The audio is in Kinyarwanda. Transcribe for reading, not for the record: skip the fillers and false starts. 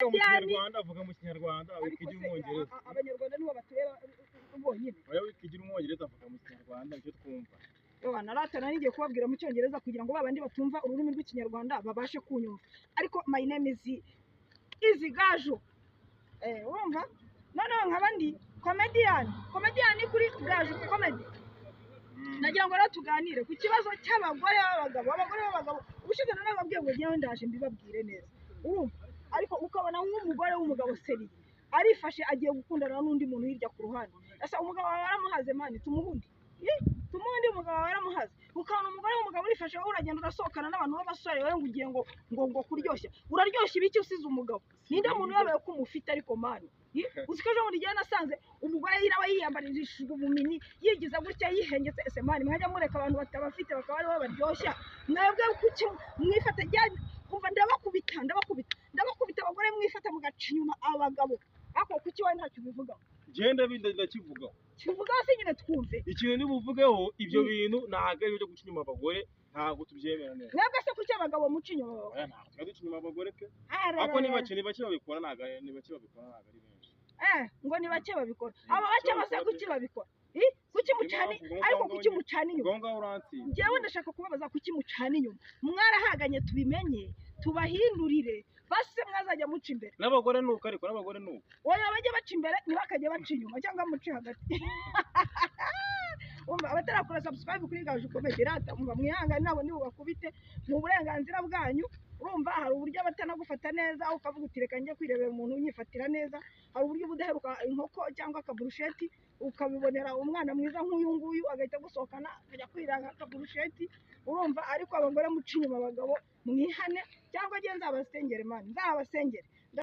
Mu Kinyarwanda, avuga mu Kinyarwanda, wikigira Umwongereza. Abanyarwanda nibo batureba bonyine. Oya, wikigira Umwongereza, avuga mu Kinyarwanda icyo twumva. Ewa, naratana ngiye kubabwira mu Cyongereza kugira ngo babandi batumva ururimi rw'Ikinyarwanda babashe kunyumva. Ariko my name is Izi Gaju. Urumva? Noneho nkaba ndi comedian. Comedian kuri Gaju Comedy. Nagira ngo rero tuganire ku kibazo cy'abagore b'abagabo, abagore b'abagabo. Ubushize narababwiye ngo ngewe ndaje mbibabwire neza. Urumva? Ariko ukabona nk'umugore w'umugabo seri arifashe agiye gukundana n'undi muntu hirya ku ruhande. Ese umugabo wawe waramuhaze, man? Tumuhundi. Tumuhundi, umugabo wawe waramuhaze. Ukabona umugore w'umugabo urifashe, wowe uragenda urasohokana n'abantu b'abasore, wowe ngo ugiye ngo kuryoshya. Uraryoshya ibiki usize umugabo? Ninde muntu uyobewe ko umufite ariko, man? Uzi ko ejo bundi igihe nasanze umugore nawe yiyambarishije ubumini, yigiza gutya, yihengetse. Ese man, mwajya mureka abantu batabafite bakaba aribo baryoshya? Mwebwe kuki mwifata? Umva, ndabakubita, ndabakubita, ndabakubita. Abagore mwifata mugaca inyuma abagabo, ariko kuki wowe ntacyo ubivugaho? Genda binda, ndakivugaho. Kivugaho se nyine twumve. Ikintu nibuvugeho, ibyo bintu ntabwo ari ibyo guca inyuma abagore, ntabwo tubyemera neza. Mwebwe se kuki abagabo muca inyuma abagore? Oya, ntabwo tujya duca inyuma abagore pe. Ariko ni bake, ni bake babikora, ntabwo ni bake babikora, ntabwo ari benshi. Ngo ni bake babikora. Abo bake bose kuki babikora? Kuki mucana, ariko kuki mucana inyuma? Ubwo ngaho urantsinze. Njyewe ndashaka kubabaza, kuki mucana inyuma? Mwarahaganye, tubimenye, tubahindurire. Basi mwazajya muca imbere. N'abagore nuko, ariko n'abagore nuko. Oya, bajye baca imbere, ntibakajye baca inyuma cyangwa muce hagati. Umva, abatarakora subscribe kuri Gaju Comedy, rata umva, mwihangane, nabo ntibubakubite, mu burenganzira bwanyu. Urumva, hari uburyo abatanagufata neza ukavuga uti: "Reka njye kwirebera umuntu unyifatira neza." Hari uburyo uba udaheruka inkoko cyangwa akaburusheti, ukabibonera umwana mwiza nk'uyu nguyu, agahita agusohokana akajya kwiranga akaburusheti. Urumva? Ariko abagore muca inyuma abagabo, mwihane, cyangwa njye nzabasengere, man, nzabasengere.